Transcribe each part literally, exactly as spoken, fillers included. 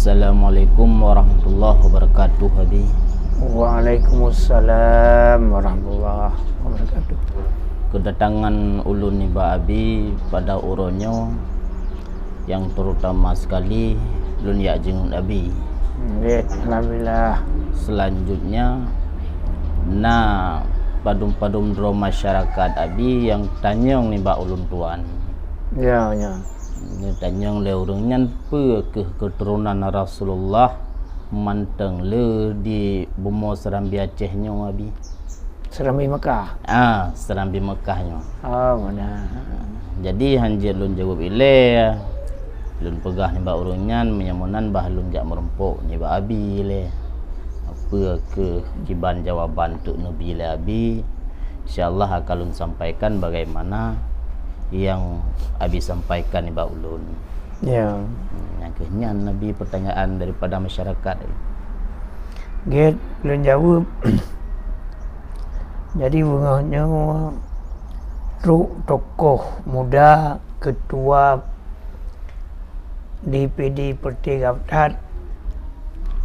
Assalamualaikum warahmatullahi wabarakatuh, Abi. Waalaikumsalam warahmatullahi wabarakatuh. Kedatangan ulôn nibak Abi pada uroe nyoe, yang terutama sekali, lôn jak jenguk Abi. Nggih, alhamdulillah. Selanjutnya, na padum-padum droe masyarakat Abi nyang tanyong nibak ulôn tuan. Ya, ya. Nyang tanyong lé ureuëng nyan, peue kheueh keuturonan Rasulullah mantong le di bumoe Serambi Aceh nyoe, Abi? Serambi Mekah? Ah, Serambi Mekah nyoe. Oh, beuna. Jadi, hanjeuet lôn jaweueb ilée, lôn peugah nibak ureuëng nyan, meunyoe meunan bah lôn jak meurumpok nibak Abi ilée. Peue kheueh kiban jawaban teuk neubi lé Abi, insya Allah akan lôn sampaikan bagaimana nyang Abi sampaikan nibak ulôn. Ya. Hmm, nyang kheueh nyan, Abi, pertanyaan daripada masyarakat. Gét, lôn jaweueb. Jadi, beungoh nyoe trok tokoh muda, ketua D P D Partai Gabthat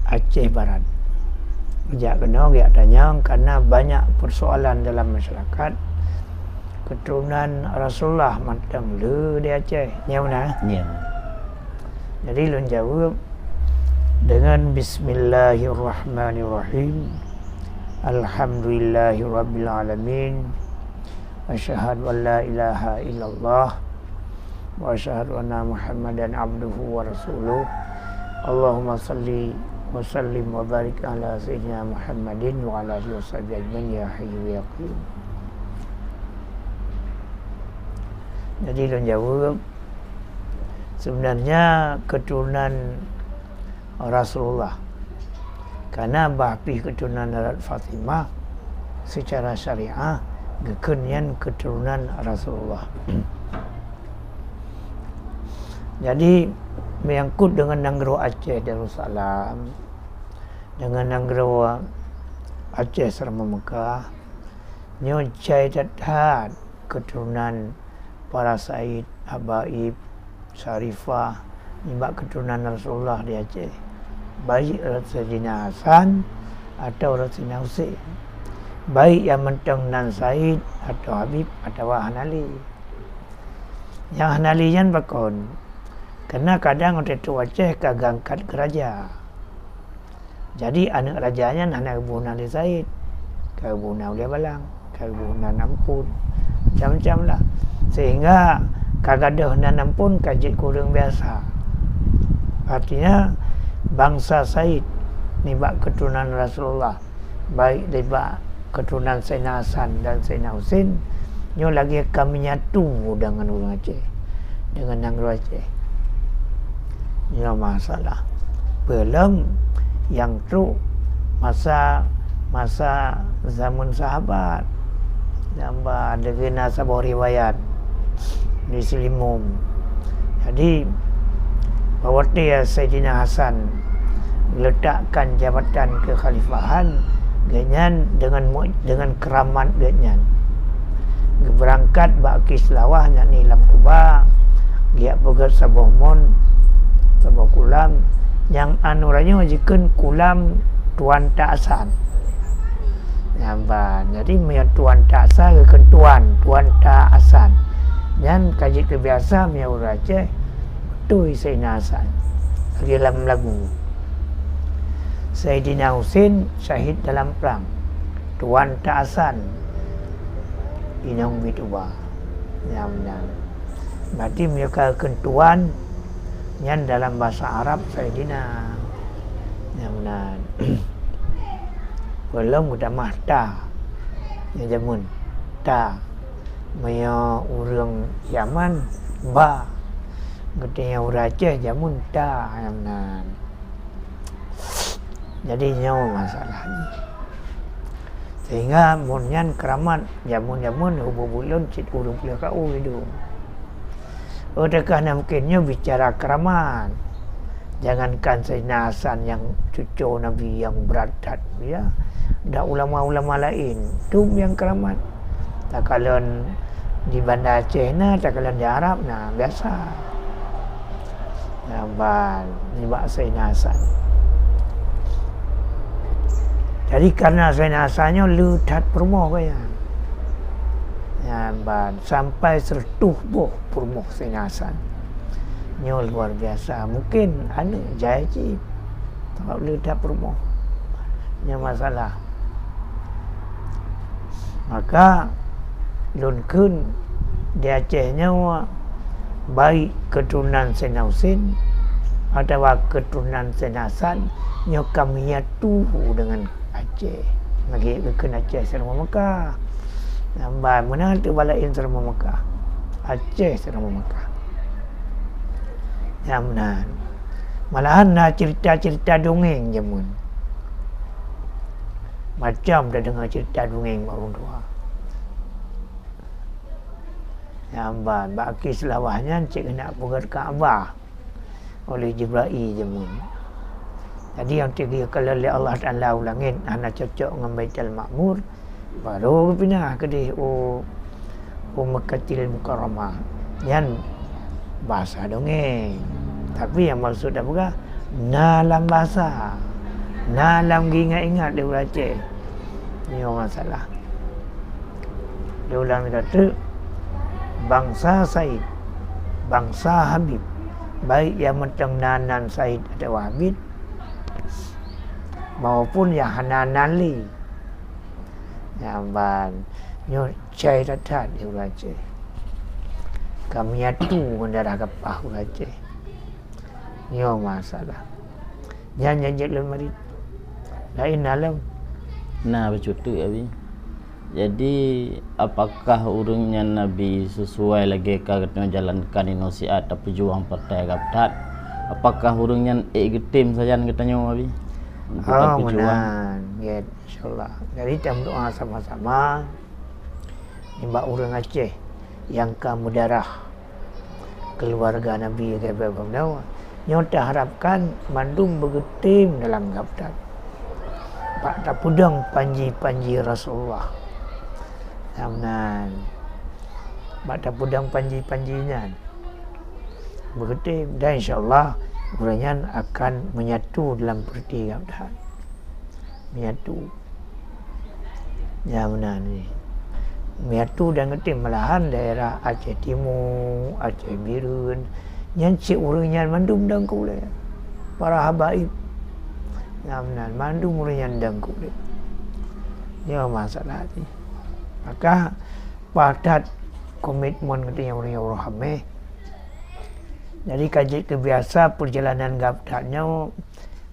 Aceh Barat. Jak keunoe geujak tanyong karena banyak persoalan dalam masyarakat. Keturunan Rasulullah mantong le di Aceh. Nyo na? Nyo. Jadi lôn jaweueb dengan Bismillahirrahmanirrahim. Alhamdulillahirabbil alamin. Asyhadu an la ilaha illallah wa asyhadu anna Muhammadan abduhu wa rasuluh. Allahumma salli wa sallim wa barik ala sayyidina Muhammadin wa ala alihi wa sahbihi ajmain ya hayyu ya qayyum. Jadi lôn jaweueb, sebenarnya keturunan Rasulullah. Karena bah pih keturunan Hazrat Fatimah, secara syariah geukheun nyan keturunan Rasulullah. Jadi, menyangkut dengan nanggroe Aceh Darussalam, dengan nanggroe Aceh Serambi Mekah, nyoe jai that-that keturunan para said, habaib, syarifah, nibak keturunan Rasulullah di Aceh. Baik Saidina Hasan atau Saidina Husein. Baik nyang mantong nan said atau habib atawa hana lé. Nyang hana lé nyan pakon? Karena kadang watée trok Aceh ka geungkat keu raja. Jadi, aneuëk raja nyan hana geuboh nan lé said, ka geuboh nan ulée balang, ka geuboh nan amphon, macam-macam lah. Sehingga ka gadôh nan amphon ka jeuet keu ureuëng biasa. Artinya, bansa said nibak keturunan Rasulullah, baik nibak keturunan Saidina Hasan dan Saidina Husein, nyoe lagée ka menyatu dengan ureuëng Aceh, dengan nanggroe Aceh. Nyoe masalah. Peulom nyang trok masa, masa zaman sahabat. Nyang ba deungon na saboh riwayat di Seulimum. Jadi, watée Saidina Hasan letakkan jabatan keukhalifahan, geuhnyan deungon mu-, deungon keuramat geuhnyan geubeurangkat bak Kislawah, yakni lam Kuba, geujak peugét saboh mon, saboh kulam, nyang anu ranyoe jikheun kulam Tuan Tasan. Nyan ban. Jadi, meunyoe Tuan Tasan geukheun Tuan, Tuan Tasan. Nyan ka jeuet keu biasa meunyoe ureuëng Aceh, beutôi Saidina Hasan. Lagée lam lagu. Saidina Husein syahid dalam prang. Tuan Tasan inong bit uba. Nyan, nyan. Berarti meunyoe ka geukheun Tuan, nyan dalam bahasa Arab Saidina. Nyan meunan. Peulom geutamah ta. Nyan jameun ta. Meunyoe ureuëng Yaman, ba. Geutanyoe ureuëng Aceh jameun ta, nyan meunan. Jadi nyoe masalah nyan. Sehingga mon nyan keuramat jameun-jameun, hubung buet lôn cit ureuëng puléh ka u idong. Oh, teuka na mungken nyoe bicara keuramat. Jangankan Saidina Hasan nyang cuco Nabi nyang brat that, ya. Dak ulama-ulama laén, dum nyang keuramat. Takalon di Banda Aceh na, takalon di Arab na, biasa. Nyan ban nibak Saidina Hasan. Jadi, karena Saidina Hasan nyoe le that peurumoh gobnyan. Nyan ban sampai sireutoh boh peurumoh Saidina Hasan. Nyoe luar biasa. Mungkin aneuk jai cit. Sabab le that peurumoh. Nyoe masalah. Maka lôn kheun di Aceh nyoe, baik keuturonan Saidina Husein atawa keuturonan Saidina Hasan, nyoe ka menyatu deungon Aceh. Lagèe geukheun Aceh Seuramoe Meukah. Nyan ban meunan teuh bak laén Seuramoe Meukah. Aceh Seuramoe Meukah. Nyan meunan. Malahan na cerita-cerita dongeng jameun. Macam tadeungoe cerita dongeng bak ureueng tuha. Nyan ban, bak kisah lawah nyan cit keuneuk peugöt Ka'bah oleh Jibrail jameun. Jadi, nyang teuh geukalon lé Allah Taala u langét hana cocok ngon Baitul Ma'mur, baru geupinah keudeh u, u Makkatil Mukarramah. Nyan bahasa dongeng. Tapi nyang maksud tapeugah, na lam basa, na lam geuingat-ingat lé ureueng Aceh. Nyoe masalah. Lé ulang lagèe teuk, bansa Said, bansa Habib, baik nyang mantong na nan Said atawa Habib, maupun nyang hana nan lé. Nyan ban, nyoe jai that-that di ureueng Aceh. Ka menyatu ngon darah gapah ureueng Aceh. Nyoe masalah. Nyan nyang jeuet lôn marit. Laén na lom. Na bacut teuk, Abi. Jadi, apakah ureueng nyan, Abi, sesuai lagèe ka geutanyoe jalankan inoe siat tapeujuang partai gab that? Apakah ureueng nyan ék geutem sajan geutanyoe, Abi? Untuk tapeujuang? Meunan, ya, insyaallah. Jadi, tameudoa sama-sama nibak ureueng Aceh nyang ka meudarah keuluwarga Nabi, nyoe taharapkan mandum beugeutem dalam gab that bak tapeudong panji-panji Rasulullah. Nyan meunan, bak tapeudong panji-panji nyan beugeutem, dan insyaallah ureueng nyan akan menyatu dalam peureuti gab that. Menyatu. Nyan meunan nyoe. Menyatu dan geutem, malahan daerah Aceh Timu, Aceh Bireuen, nyan cit ureueng nyan mandum dong kulét. Para habaib. Nyan meunan, mandum ureueng nyan dong kulét. Nyoe masalah nyoe. Maka, paih that komitmen geutanyoe ureueng nyang uroe ramé. Jadi, ka jeuet keu biasa peurjalanan gab that nyoe,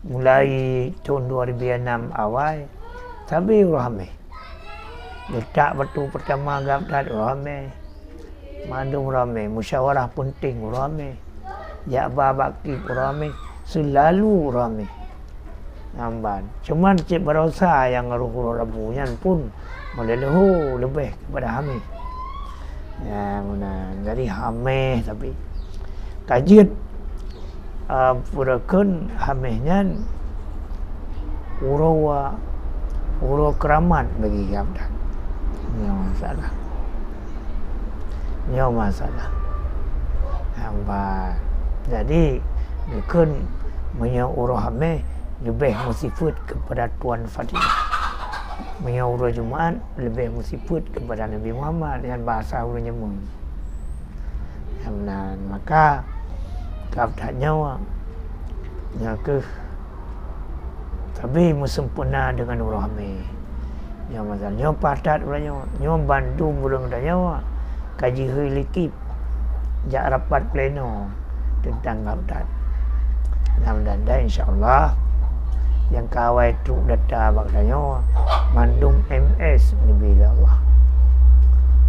mulai thon dua ribu enam awai, sabe uroe ramé. Leutak batu peurtama gab that uroe ramé. Mandum uroe ramé, musyawarah peunteng uroe ramé. Jak ba bak kip uroe ramé, seulalu uroe ramé. Nyan ban. Cuman cit baroesa nyang roh uroe Rabu nyan pun meuleuho leubeh keupada Hamèh. Nyan meunan. Jadi Hamèh tapi ka jeuet, a, peue kheun Hamèh nyan uroe, uroe keuramat bagi gab that. Nyoe masalah. Nyoe masalah. Nyan ban. Jadi, geukheun meunyoe uroe Hamèh leubeh meusifeuet keupada Tuan Fatimah. Meunyoe uroe Jumat leubeh meusifeuet keupada Nabi Muhammad, nyan bahasa ureueng jameun. Nyan meunan, maka gab that nyoe, nyoe kheueh sabe meuseumpurna deungon uroe Hamèh. Nyoe masa nyoe paih that uroe nyoe, nyoe bandum ureueng tanyoe ka jihôi likip jak rapat pleno teuntang gab that. Nyan meunan, dan insyaallah nyang ka awai trok data bak tanyoe mandum M S neubri lé Allah.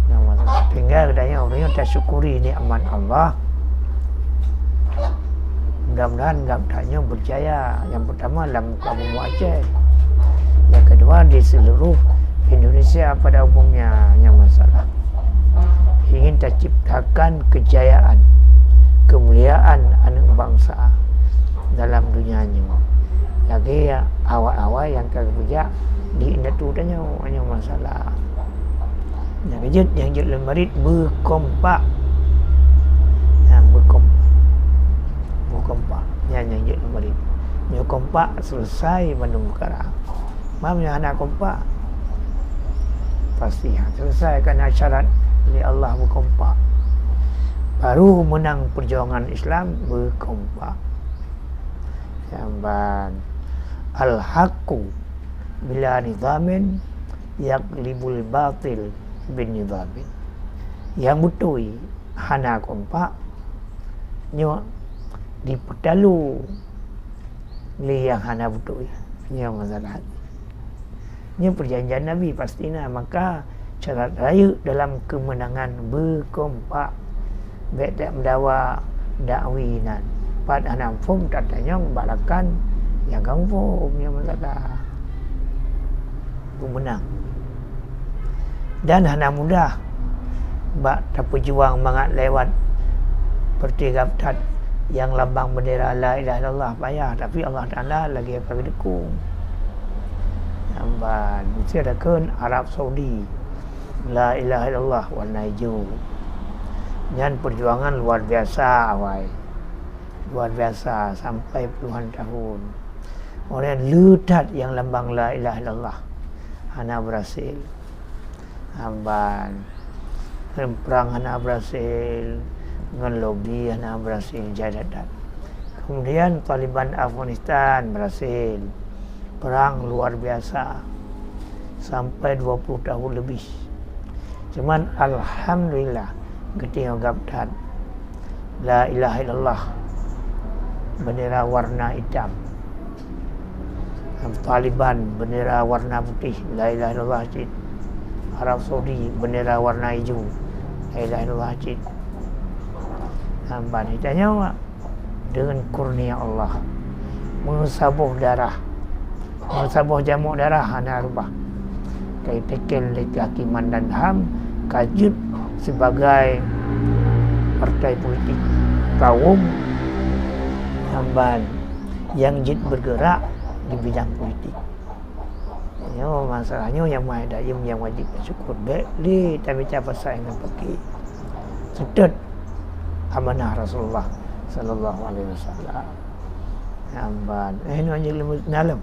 Nyan masa tinggai geutanyoe, geutanyoe tasyukuri nikmat Allah. Mudah-mudahan gab that nyoe berjaya. Nyang pertama lam muka bumoe Aceh. Yang kedua di seluruh Indonesia pada umumnya. Nyan masalah. Ingin terciptakan kejayaan, kemuliaan aneuk bangsa dalam dunia nyoe. Lagèe awai-awai nyang ka geujak di indatu tanyoe, nyan masalah. Nyang keujeuet, nyang jeuet lôn marit beukompak. Nah, beukompak. Kompak, nyan nyang jeuet lom barit. Meunyoe kompak, selesai bandum peukara. Meunyoe hana kompak, pasti hana selesai, karena syarat lé Allah beukompak. Baru meunang perjuangan Islam beukompak. Nyang ban, al-haqqu bila nizamin yaghlibul batil bin nizamin. Nyang beutôi hana kompak, nyoe dipeutalo lé nyang hana beutôi. Nyoe masalah. Nyoe perjanjian Nabi pasti na, maka syarat rayeuk dalam keumeunangan beukompak. Bék that meudawa dakwi nan. Pat hana muphom, tatanyong bak rakan nyang ka muphom, nyoe masalah. Beumeunang. Dan hana mudah bak tapeujuang mangat lewat peurti gab that nyang lambang bendera la ilaha illallah payah, tapi Allah Taala lagèe ka geudukong. Nyan ban, miseu takheun Arab Saudi, la ilaha illallah warna ijo. Nyan perjuangan luar biasa awai. Luar biasa, sampai puluhan tahun. Orang le that nyang lambang la ilaha illallah hana berhasil. Nyan ban, ngon prang hana berhasil, ngon lobi hana berhasil, jai that-that. Kemudian Taliban Afghanistan berhasil. Perang luar biasa. Sampai dua puluh tahun lebih. Cuman alhamdulillah, geutanyoe gab that. La ilaha illallah, bendera warna itam. Taliban, bendera warna putih, la ilaha illallah cit. Arab Saudi, bendera warna ijo, la ilaha illallah cit. Nyan ban, geutanyoe deungon kurnia Allah. Meusaboh darah. Meusaboh jamok darah hana rubah. Ka jiteken lé keuhakiman dan ham, ka jeuet sibagai partai politik kawöm, nyan ban, nyang jeuet bergerak di bidang politik. Nyoe masalah nyoe nyang meuhai dayeuem nyang wajéb tasyukur. Bék lé tamita pasai ngon paki. Seutôt amanah Rasulullah sallallahu alaihi wasallam. Nyan ban, eh, nyoe jeuet lé na lom.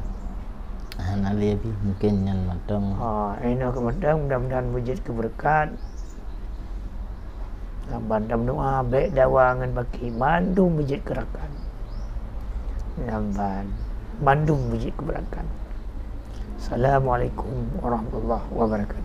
Hana lé pih, mungkin nyan mantong. Ha, eh, nyoe keu mantong, mudah-mudahan beujeuet keu beureukat. Nyan ban, dan meudoa, bék dawa ngon paki, mandum beujeuet keu rakan. Nyan ban, mandum beujeuet keu beureukat. Assalamualaikum warahmatullahi wabarakatuh.